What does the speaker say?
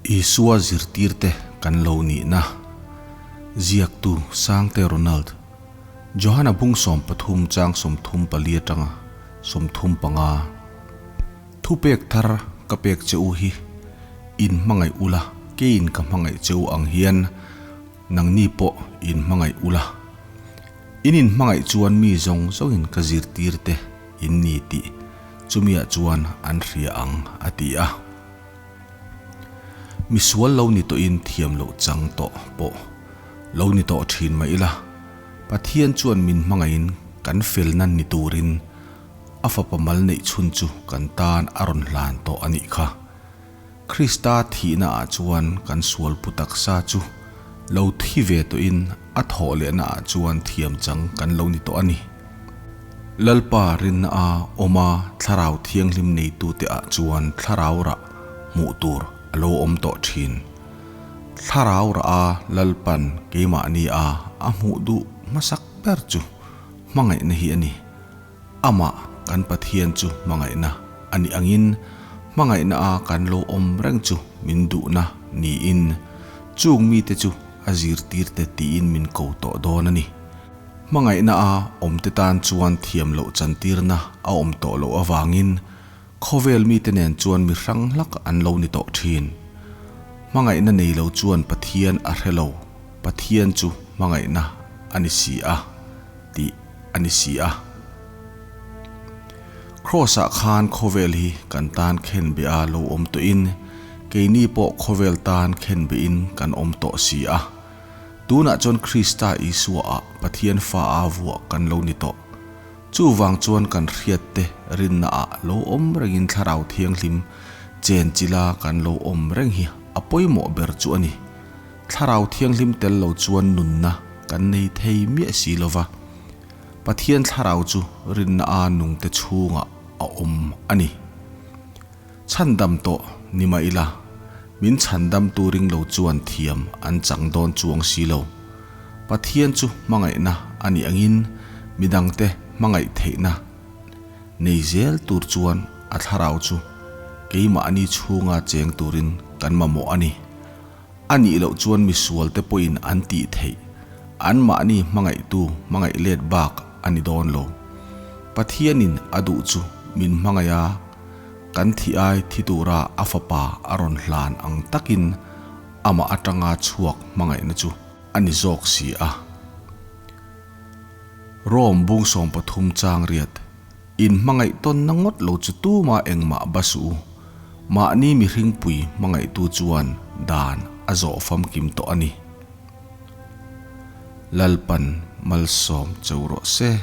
Isua zirtirte kan lo nihna. Ziaktu Sangte Ronald, Johana bung 13 chang 34 atanga 35. Thupek thar ka pek che u hi in hmangaih ula, keiin ka hmangaih che u ang hian nangni pawh in hmangaih ula. In inhmangaih chuan mi zawng zawngin ka zirtirte in ni tih chumiah chuan an hria ang, a ti a. Misual lo ni tawhin thiam loh chang tawh pawh lo ni tawh thin mah ila, Pathian chuan min hmangaihin kan felna ni turin a fapa mal neih chhun chu kan tan a rawn hlan tawh a nih kha. Krista thihna ah chuan kan sual pu taksa chu lo thi ve tawhin a thawh lehna ah chuan thiam chang kan lo ni tawh a ni. Lalpa rinna a awm a Thlarau Thianghlim neitute ah chuan Thlarau rah hmuh tur a lo awm tawh thin. Thlarau rah a Lalpan keimahni a a hmuh duh hmasak ber chu hmangaihna hi a ni. Amah kan Pathian chu hmangaihna a nih angin hmangaihna a kan lo awm reng chu min duhna niin chung mite chu a zirtirte tiin min ko tawh dawn a ni. Hmangaihna a awmte tan chuan thiam loh chantirna a awm tawh loh avangin khawvel mite nen chuan mi hrang hlak an lo ni tawh thin. Hmangaihna nei lo chuan Pathian a hre lo, Pathian chu hmangaihna a ni si a tih a ni si a. Kraws-ah khan khawvel hi kan tan khenbeh a lo awm tawhin keini pawh khawvel tan khenbehin kan awm tawh si a. Tunah chuan Krista Isua-ah Pathian fa a vuah kan lo ni tawh. Chuvang chuan kan hriatte rinnaah lo awm rengin Thlarau Thianghlim chen chila kan lo awm reng hi a pawimawh ber chu a ni. Thlarau Thianghlim tel lo chuan nunna kan nei thei miah si lo va. Pathian Thlarau chu rinna a nungte chhungah a awm a ni. Chhandam tawh ni mah ila, min chhandamtu ring lo chuan thiam an chang dawn chuang si lo. Pathian chu hmangaihna a nih angin midangte hmangaih theihna nei zel tur chuan a thlarau chu keimahni chhunga cheng turin kan mamawh a ni. A nih loh chuan misualte pawhin an tih theih, anmahni hmangaihtu hmangaih let bak a ni dawn lo. Pathianin a duh chu min hmangaih a, kan thi ai thi tura a fapa a rawn hlan ang takin amah atanga chhuak hmangaihna chu a ni zawk si a. Rome bung 13 chang riat. In hmangaih tawnna ngawt lo chu tuma engmah ba suh u. Mahni mihringpui hmangaihtu chuan dan a zawh famkim tawh a ni. Lalpan malsawm cheu rawh se.